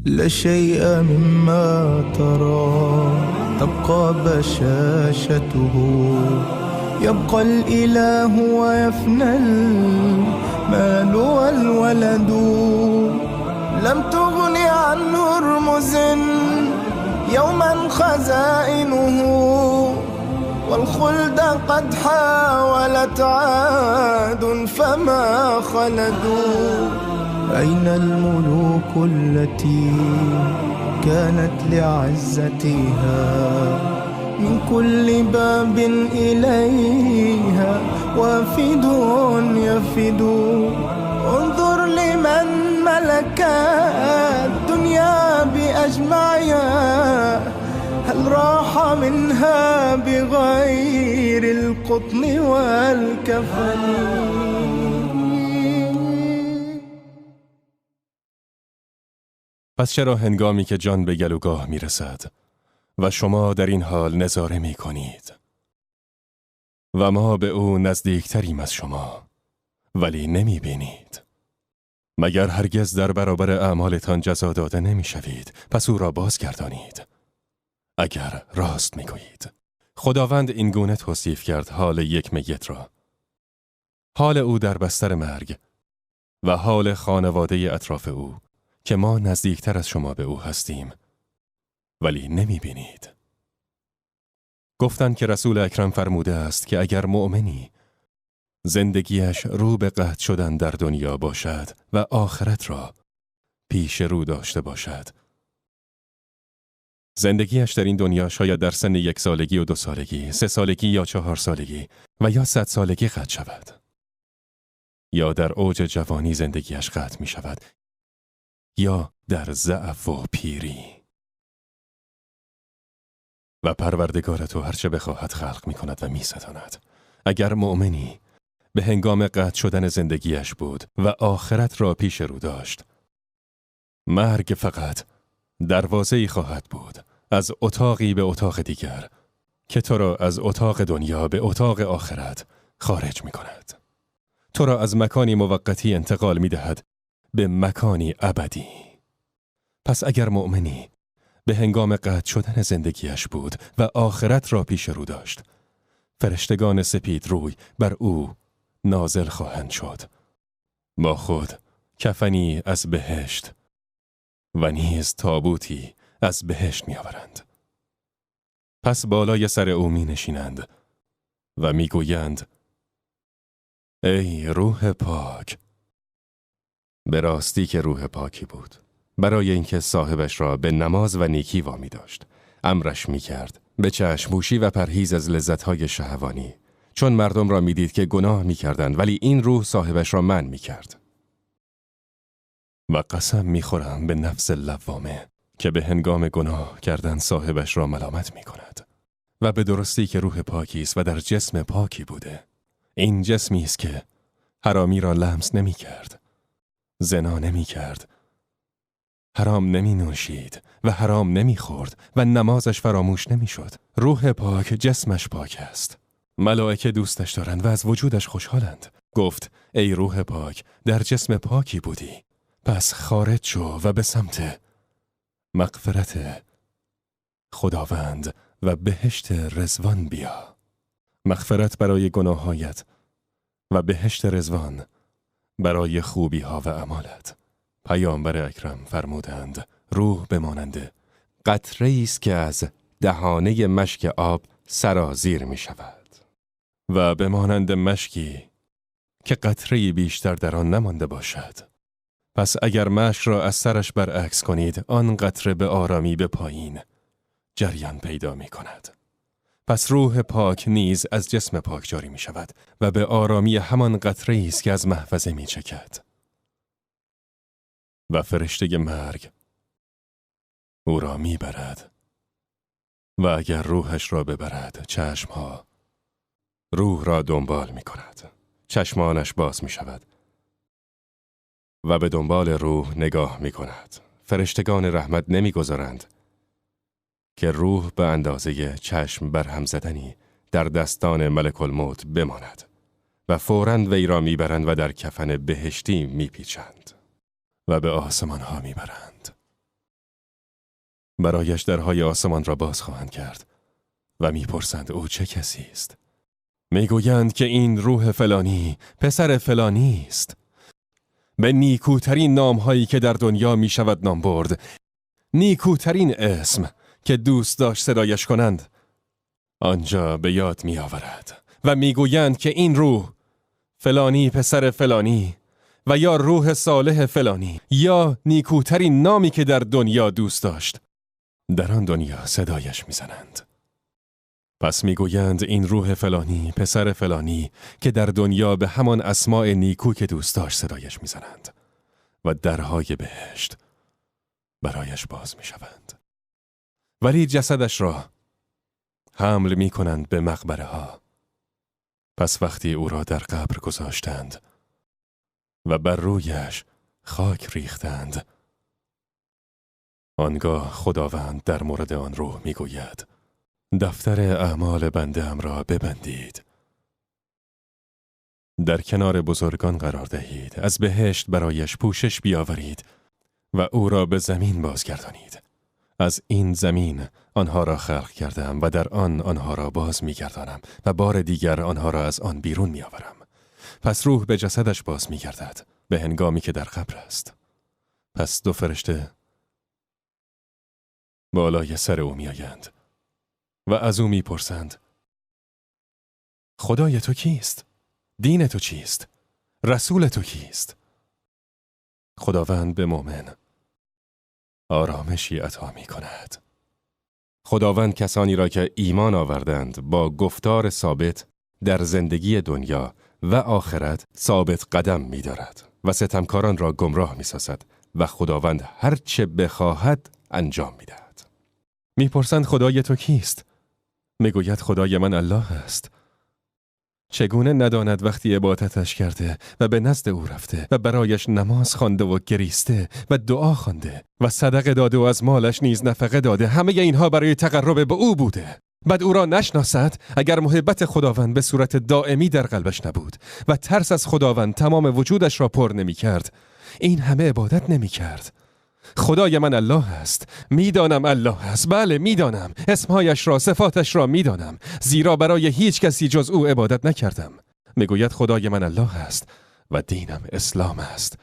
لا شيء مما ترى تبقى بشاشته، يبقى الإله ويفنى المال والولد. لم تغن عن هرمز يوما خزائنه، والخلد قد حاولت عاد فما خلدوا. أين الملوك التي كانت لعزتها من كل باب إليها وافد يفد؟ انظر لمن ملك الدنيا بأجمعها، هل راح منها بغير القطن والكفن؟ پس چرا هنگامی که جان به گلوگاه می رسد و شما در این حال نظاره می کنید و ما به او نزدیکتریم از شما ولی نمی بینید، مگر هرگز در برابر اعمالتان جزا داده نمی شوید؟ پس او را بازگردانید اگر راست می گویید. خداوند این گونه توصیف کرد حال یک میت را، حال او در بستر مرگ و حال خانواده اطراف او که ما نزدیکتر از شما به او هستیم ولی نمی بینید. گفتند که رسول اکرم فرموده است که اگر مؤمنی زندگیش رو به قطع شدن در دنیا باشد و آخرت را پیش رو داشته باشد، زندگیش در این دنیا شاید در سن 1 سالگی و 2 سالگی، 3 سالگی یا 4 سالگی و یا 100 سالگی قطع شود، یا در اوج جوانی زندگیش قطع می شود، یا در ضعف و پیری. و پروردگار تو هرچه بخواهد خلق می کند و می ستاند. اگر مؤمنی به هنگام قطع شدن زندگیش بود و آخرت را پیش رو داشت، مرگ فقط دروازه‌ای خواهد بود از اتاقی به اتاق دیگر که تو را از اتاق دنیا به اتاق آخرت خارج می کند. تو را از مکانی موقتی انتقال می دهد به مکانی ابدی. پس اگر مؤمنی به هنگام قطع شدن زندگیش بود و آخرت را پیش رو داشت، فرشتگان سپید روی بر او نازل خواهند شد، با خود کفنی از بهشت و نیز تابوتی از بهشت می آورند. پس بالای سر او می نشینند و می گویند ای روح پاک. به راستی که روح پاکی بود، برای اینکه صاحبش را به نماز و نیکی وامی داشت. امرش می کرد به چشم‌پوشی و پرهیز از لذت‌های شهوانی، چون مردم را می دید که گناه می کردند، ولی این روح صاحبش را منع می کرد. و قسم می خورم به نفس لوامه که به هنگام گناه کردن صاحبش را ملامت می کند. و به درستی که روح پاکی است و در جسم پاکی بوده. این جسمی است که حرامی را لمس نمی کرد، زنا نمی کرد، حرام نمی نوشید و حرام نمی خورد و نمازش فراموش نمی شد. روح پاک جسمش پاک است. ملائکه دوستش دارند و از وجودش خوشحالند. گفت ای روح پاک، در جسم پاکی بودی، پس خارج شو و به سمت مغفرت خداوند و بهشت رضوان بیا. مغفرت برای گناهایت و بهشت رضوان برای خوبی ها و اعمالت. پیامبر اکرم فرمودند روح به مانند قطره‌ای است که از دهانه مشک آب سرازیر می شود و به مانند مشکی که قطره‌ای بیشتر در آن نمانده باشد. پس اگر مشک را از سرش برعکس کنید، آن قطره به آرامی به پایین جریان پیدا می کند. پس روح پاک نیز از جسم پاک جاری می شود و به آرامی همان قطره‌ای است که از محفظه می چکد. و فرشته مرگ او را می برد و اگر روحش را ببرد، چشمها روح را دنبال می کند. چشمانش باز می شود و به دنبال روح نگاه می کند. فرشتگان رحمت نمی گذارند که روح به اندازه چشم برهم زدنی در دستان ملک الموت بماند و فوراً وی را می برند و در کفن بهشتی می پیچند و به آسمان ها می برند. برایش درهای آسمان را باز خواهند کرد و میپرسند او چه کسی است. میگویند که این روح فلانی پسر فلانی است. به نیکوترین نامهایی که در دنیا می شود نام برد، نیکوترین اسم که دوست داشت صدایش کنند، آنجا به یاد می آورد و میگویند که این روح فلانی پسر فلانی و یا روح صالح فلانی یا نیکوترین نامی که در دنیا دوست داشت، در آن دنیا صدایش میزنند. پس میگویند این روح فلانی پسر فلانی که در دنیا به همان اسماء نیکو که دوست داشت صدایش میزنند و درهای بهشت برایش باز میشوند. ولی جسدش را حمل میکنند به مقبره ها. پس وقتی او را در قبر گذاشتند و بر رویش خاک ریختند، آنگاه خداوند در مورد آن روح میگوید دفتر اعمال بنده ام را ببندید، در کنار بزرگان قرار دهید، از بهشت برایش پوشش بیاورید و او را به زمین بازگردانید. از این زمین آنها را خلق کردم و در آن آنها را باز می‌گردانم و بار دیگر آنها را از آن بیرون می‌آورم. پس روح به جسدش باز می‌گردد به هنگامی که در قبر است. پس دو فرشته بالای سر او می‌آیند و از او می‌پرسند خدای تو کیست؟ دین تو چیست؟ رسول تو کیست؟ خداوند به مؤمن آرامشی عطا می کند. خداوند کسانی را که ایمان آوردند با گفتار ثابت در زندگی دنیا و آخرت ثابت قدم می دارد و ستمکاران را گمراه می سازد و خداوند هر چه بخواهد انجام می دهد. می پرسند خدای تو کیست؟ می گوید خدای من الله است. چگونه نداند وقتی عبادتش کرده و به نزد او رفته و برایش نماز خوانده و گریسته و دعا خوانده و صدقه داده و از مالش نیز نفقه داده، همه اینها برای تقرب به او بوده. بعد او را نشناسد؟ اگر محبت خداوند به صورت دائمی در قلبش نبود و ترس از خداوند تمام وجودش را پر نمی کرد، این همه عبادت نمی کرد. خدای من الله است. میدانم الله است. بله میدانم. اسمهایش را، صفاتش را میدانم، زیرا برای هیچ کسی جز او عبادت نکردم. میگوید خدای من الله است و دینم اسلام است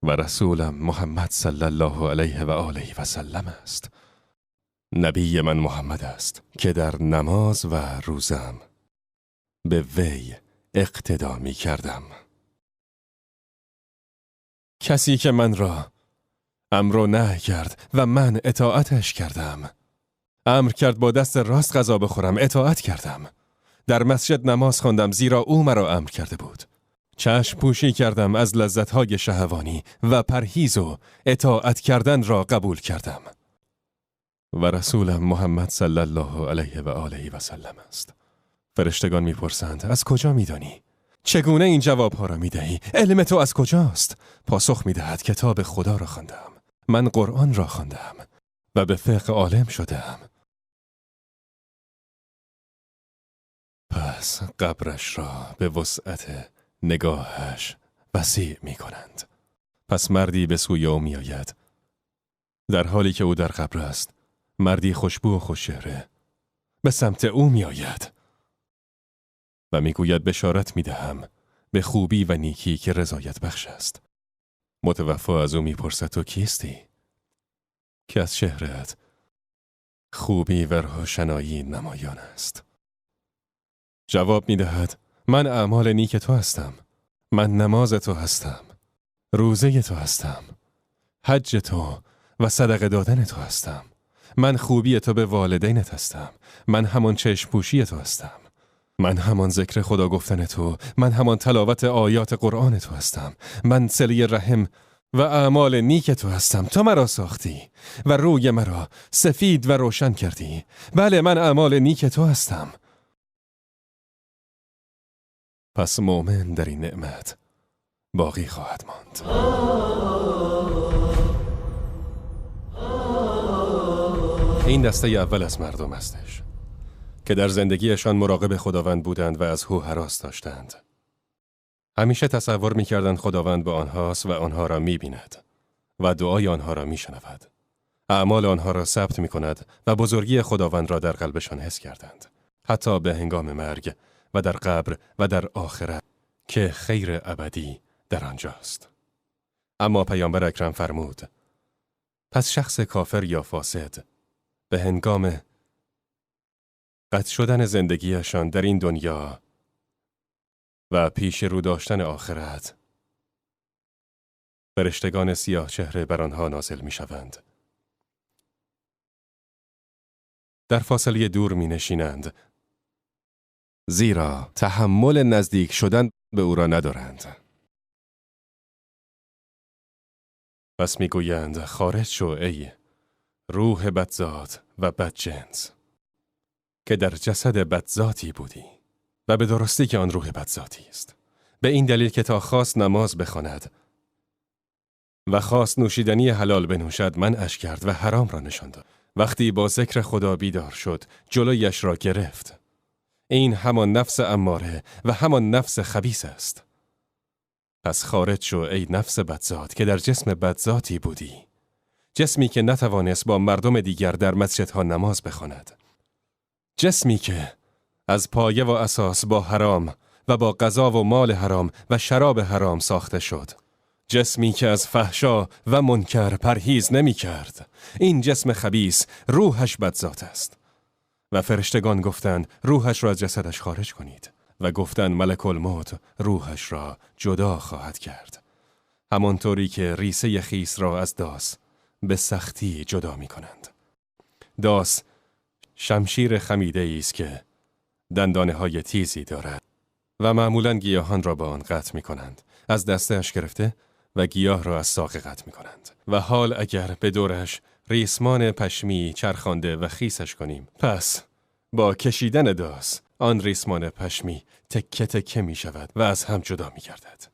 و رسولم محمد صلی الله علیه و آله و سلم است. نبی من محمد است که در نماز و روزم به وی اقتدا می کردم. کسی که من را امر و نهی کرد و من اطاعتش کردم. امر کرد با دست راست غذا بخورم، اطاعت کردم. در مسجد نماز خواندم زیرا او مرا امر کرده بود. چشم پوشی کردم از لذت‌های شهوانی و پرهیز و اطاعت کردن را قبول کردم. و رسولم محمد صلی الله علیه و آله و سلم است. فرشتگان میپرسند از کجا میدانی؟ چگونه این جوابها را میدهی؟ علم تو از کجاست؟ پاسخ میدهد کتاب خدا را خواندم. من قرآن را خواندم و به فقه عالم شدم. پس قبرش را به وسعت نگاهش وسیع می کنند. پس مردی به سوی او می آید. در حالی که او در قبر است، مردی خوشبو و خوشچهره به سمت او می آید و می گوید بشارت می دهم به خوبی و نیکی که رضایت بخش است. متوفا از او می پرسد تو کیستی؟ که از چهره‌ات خوبی و روشنایی نمایان است. جواب می دهد من اعمال نیک تو هستم، من نماز تو هستم، روزه تو هستم، حج تو و صدقه دادن تو هستم، من خوبی تو به والدینت هستم، من همان چشم پوشی تو هستم، من همان ذکر خدا گفتن تو، من همان تلاوت آیات قرآن تو هستم، من صله رحم و اعمال نیک تو هستم. تو مرا ساختی و روی مرا سفید و روشن کردی. بله من اعمال نیک تو هستم. پس مؤمن در این نعمت باقی خواهد ماند. این دسته اول از مردم هستش که در زندگیشان مراقب خداوند بودند و از او هراس داشتند. همیشه تصور می‌کردند خداوند با آنهاست و آنها را می‌بیند و دعای آنها را می‌شنود اعمال آنها را ثبت می کند و بزرگی خداوند را در قلبشان حس کردند. حتی به هنگام مرگ و در قبر و در آخرت که خیر ابدی در آنجاست. اما پیامبر اکرم فرمود: پس شخص کافر یا فاسد به هنگام قطع شدن زندگیشان در این دنیا و پیش رو داشتن آخرت، فرشتگان سیاه چهره بر آنها نازل می شوند. در فاصله دور می نشینند، زیرا تحمل نزدیک شدن به او را ندارند. پس می گویند: خارج شو ای روح بدذات و بدجنس که در جسد بدذاتی بودی. و به درستی که آن روح بدذاتی است، به این دلیل که تا خواست نماز بخواند و خواست نوشیدنی حلال بنوشد منعش کرد و حرام را نشان داد. وقتی با ذکر خدا بیدار شد جلویش را گرفت. این همان نفس اماره و همان نفس خبیث است. پس خارج شو ای نفس بدذات که در جسم بدذاتی بودی، جسمی که نتوانست با مردم دیگر در مسجدها نماز بخواند، جسمی که از پایه و اساس با حرام و با غذا و مال حرام و شراب حرام ساخته شد، جسمی که از فحشا و منکر پرهیز نمی کرد. این جسم خبیث روحش بدذات است. و فرشتگان گفتند: روحش را از جسدش خارج کنید. و گفتند ملک الموت روحش را جدا خواهد کرد، همانطوری که ریسه خیس را از داس به سختی جدا می کنند. داس شمشیر خمیده است که دندانه های تیزی دارد و معمولاً گیاهان را با آن قطع می کنند. از دستش گرفته و گیاه را از ساقه قطع می کنند. و حال اگر به دورش ریسمان پشمی چرخانده و خیسش کنیم، پس با کشیدن داس آن ریسمان پشمی تکه تکه می شود و از هم جدا می گردد.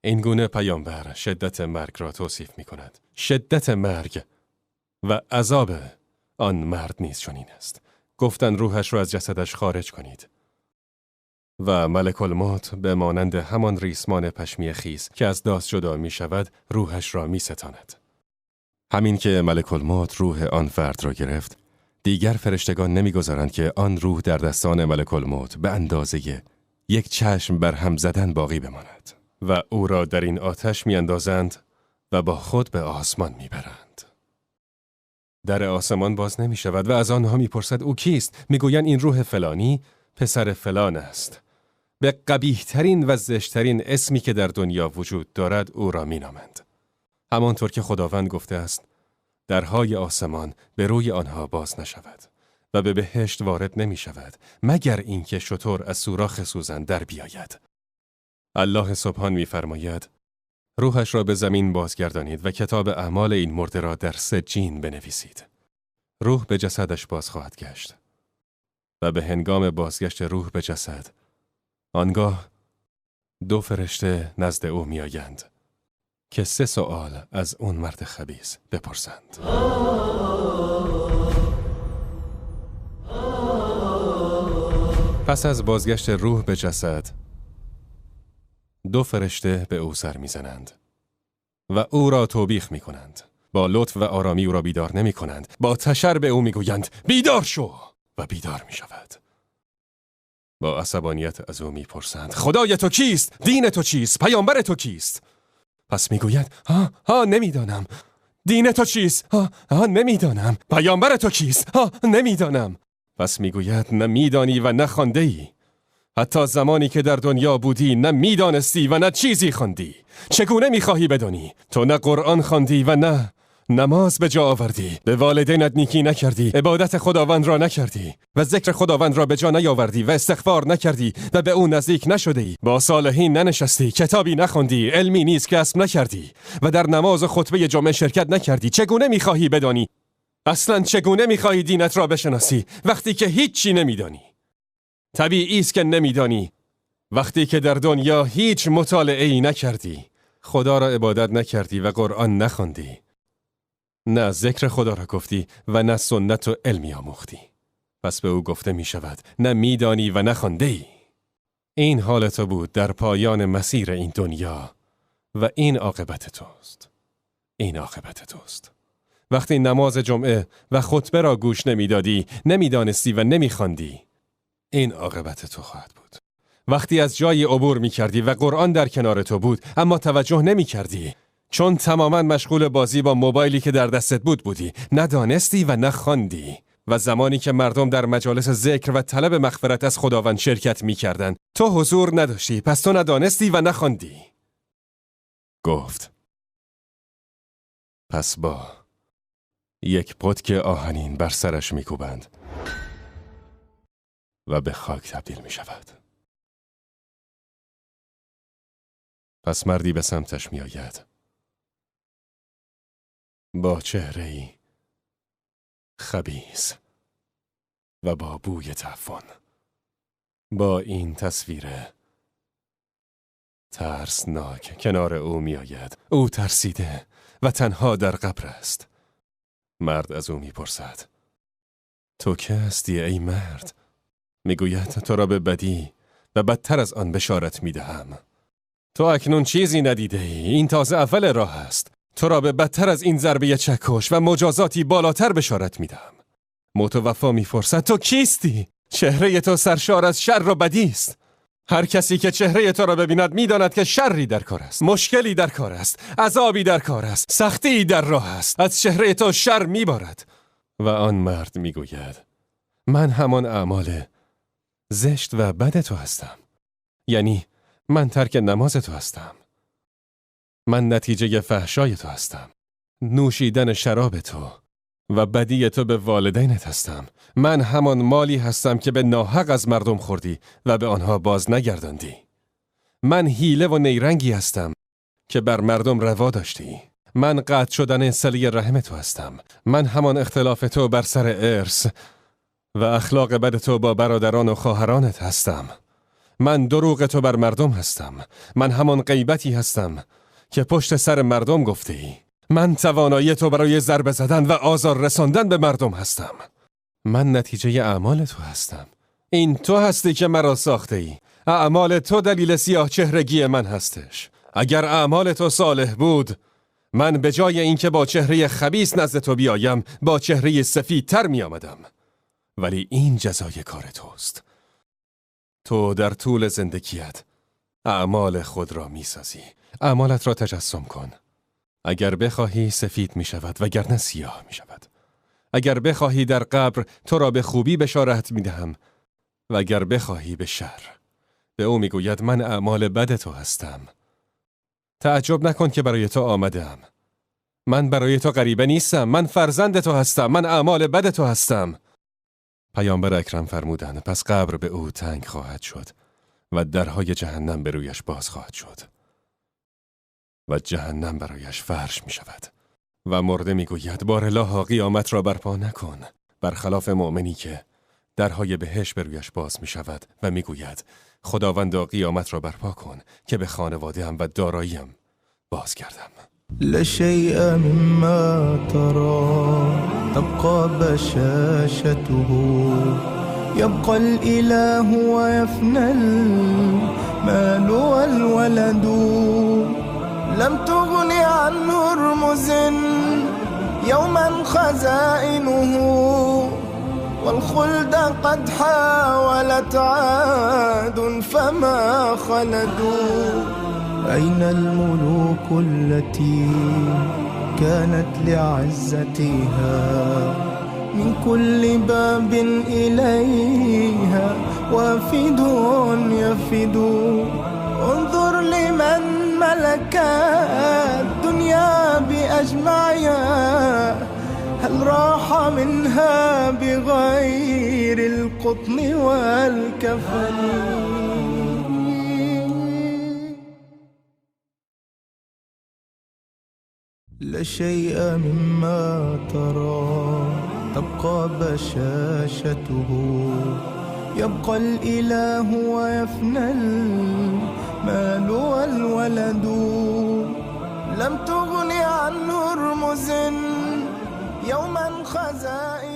این گونه پیامبر شدت مرگ را توصیف می کند. شدت مرگ و عذاب آن مرد نیز چنین است. گفتن روحش را از جسدش خارج کنید. و ملک الموت به مانند همان ریسمان پشمی خیس که از داس جدا می شود روحش را می ستاند. همین که ملک الموت روح آن فرد را گرفت، دیگر فرشتگان نمیگذارند که آن روح در دستان ملک الموت به اندازه یک چشم بر هم زدن باقی بماند و او را در این آتش میاندازند و با خود به آسمان میبرند. در آسمان باز نمی شود و از آنها میپرسد او کیست؟ میگویند این روح فلانی پسر فلان است. به قبیح ترین و زشترین اسمی که در دنیا وجود دارد او را مینامند. همانطور که خداوند گفته است درهای آسمان به روی آنها باز نشود و به بهشت وارد نمی شود مگر اینکه شتر از سوراخ سوزن در بیاید. الله سبحان می فرماید روحش را به زمین بازگردانید و کتاب اعمال این مرده را در سجین بنویسید. روح به جسدش باز خواهد گشت و به هنگام بازگشت روح به جسد، آنگاه دو فرشته نزد او می آیند که 3 سؤال از اون مرد خبیث بپرسند. پس از بازگشت روح به جسد، 2 فرشته به او سر میزنند و او را توبیخ میکنند. با لطف و آرامی او را بیدار نمی کنند. با تشر به او میگویند بیدار شو و بیدار میشود. با عصبانیت از او میپرسند خدای تو کیست؟ دین تو چیست؟ پیامبر تو کیست؟ پس میگوید ها ها نمیدانم. دین تو چیست؟ ها ها نمیدانم. پیامبر تو کیست؟ ها نمیدانم. پس میگوید نه میدانی و نه خوانده ای. حتی زمانی که در دنیا بودی نه میدانستی و نه چیزی خواندی. چگونه میخواهی بدانی؟ تو نه قرآن خواندی و نه نماز به جا آوردی، به والدینت نیکی نکردی، عبادت خداوند را نکردی و ذکر خداوند را به جا نیاوردی و استغفار نکردی و به او نزدیک نشدی، با صالحین ننشستی، کتابی نخواندی، علمی نیز کسب نکردی و در نماز و خطبه جمعه شرکت نکردی. چگونه میخواهی بدانی؟ اصلا چگونه میخواهی دینت را بشناسی وقتی که هیچی نمیدانی؟ طبیعی است که نمیدانی وقتی که در دنیا هیچ مطالعه‌ای نکردی، خدا را عبادت نکردی و قرآن نخواندی، نه ذکر خدا را گفتی و نه سنت و علمی آموختی. پس به او گفته می شود نه میدانی و نه خوانده ای. این حال تو بود در پایان مسیر این دنیا و این عاقبت توست. این عاقبت توست. وقتی نماز جمعه و خطبه را گوش نمیدادی، نمیدانستی و نمیخواندی، این عاقبت تو خواهد بود. وقتی از جایی عبور میکردی و قرآن در کنار تو بود اما توجه نمیکردی، چون تماما مشغول بازی با موبایلی که در دستت بودی، ندانستی و نخواندی. و زمانی که مردم در مجالس ذکر و طلب مغفرت از خداوند شرکت میکردند، تو حضور نداشتی، پس تو ندانستی و نخواندی. گفت پس با یک پتک آهنین بر سرش میکوبند و به خاک تبدیل میشود. پس مردی به سمتش میآید با چهره‌ای خبیث و با بوی تعفن، با این تصویر ترسناک کنار او میآید. او ترسیده و تنها در قبر است. مرد از او میپرسد تو که هستی ای مرد؟ میگوید تو را به بدی و بدتر از آن بشارت میدهم. تو اکنون چیزی ندیده ای، این تازه اول راه است. تو را به بدتر از این ضربه چکش و مجازاتی بالاتر بشارت میدهم. متوفا میپرسد تو کیستی؟ چهره تو سرشار از شر و بدی است. هر کسی که چهره تو را ببیند میداند که شری در کار است، مشکلی در کار است، عذابی در کار است، سختی در راه است. از چهره تو شر میبارد. و آن مرد میگوید من همان اعمال زشت و بد تو هستم. یعنی من ترک نماز تو هستم. من نتیجه فحشای تو هستم. نوشیدن شراب تو و بدی تو به والدینت هستم. من همان مالی هستم که به ناحق از مردم خوردی و به آنها باز نگرداندی. من حیله و نیرنگی هستم که بر مردم روا داشتی. من قطع شدن صله رحم تو هستم. من همان اختلاف تو بر سر ارث و اخلاق بد تو با برادران و خواهرانت هستم. من دروغ تو بر مردم هستم. من همان غیبتی هستم که پشت سر مردم گفته ای. من توانایی تو برای ضربه زدن و آزار رساندن به مردم هستم. من نتیجه اعمال تو هستم. این تو هستی که مرا ساخته ای. اعمال تو دلیل سیاه چهرگی من هستش. اگر اعمال تو صالح بود، من به جای اینکه با چهره خبیث نزد تو بیایم، با چهره سفیدتر می آمدم. ولی این جزای کار توست. تو در طول زندگیت اعمال خود را می سازی. اعمالت را تجسم کن. اگر بخواهی سفید می شود وگرنه سیاه می شود. اگر بخواهی در قبر تو را به خوبی بشارت می دهم و اگر بخواهی به شر. به او می گوید من اعمال بد تو هستم. تعجب نکن که برای تو آمدم. من برای تو غریبه نیستم. من فرزند تو هستم. من اعمال بد تو هستم. پیامبر اکرم فرمودند پس قبر به او تنگ خواهد شد و درهای جهنم به رویش باز خواهد شد و جهنم برایش فرش می شود. و مرده می گوید بار الله قیامت را برپا نکن، برخلاف مؤمنی که درهای بهشت به رویش باز می شود و می گوید خداوندا قیامت را برپا کن که به خانواده‌ام و داراییم بازگردم. لا شيء مما ترى تبقى بشاشته، يبقى الإله ويفنى المال والولد. لم تغن عن هرمز يوما خزائنه، والخلد قد حاولت عاد فما خلدوا. أين الملوك التي كانت لعزتها من كل باب إليها وافد يفد. انظر لمن ملك الدنيا بأجمعها، هل راح منها بغير القطن والكفن. لا شيء مما ترى تبقى بشاشته، يبقى الإله ويفنى المال والولد. لم تغن عن هرمز يوما خزائن.